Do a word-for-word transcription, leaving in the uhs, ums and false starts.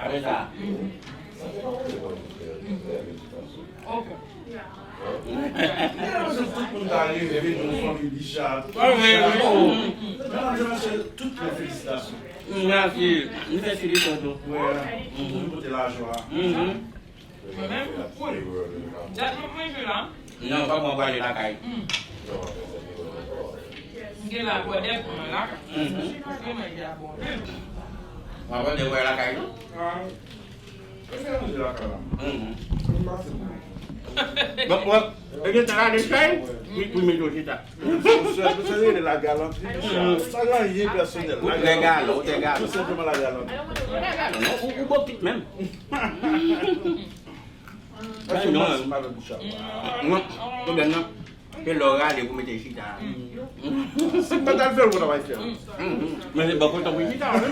Apre sa. Ok. Tout moun ta rive, vin yon fanmi Bicha. Ah, wi, wi. Medam, je mache, tout mwen felisitasyon. Mèsi. Nou fè sili tonton. Wè, tout moun pote lajwa. Mhm. Mwen menm, wi. Dat mwen manje la. Non, pa mwen prale lakay. M gen la bwè dè pou mwen la. Mhm. Paske mwen gen la bon. Mwen prale dè lakay, non? Mwen fè manje lakay la. Mhm. Mwen pase pou mwen. Bon, bon. E gen tan la, lè chay, wi, pou mete yo chita. Mwen se rele la galanterie. Sa gen anyen pèsonèl. Ou trè galan, ou trè galan. Tout senpleman la galanterie. Non, ou, ou bokit menm. Paske mwen se pa bouch a. Non, pwoblèm nan, se lè w rale pou mete chita. Si m pa t al fè l, mwen ta va fè l. Mhm. Men se bò kote pou chita, wi.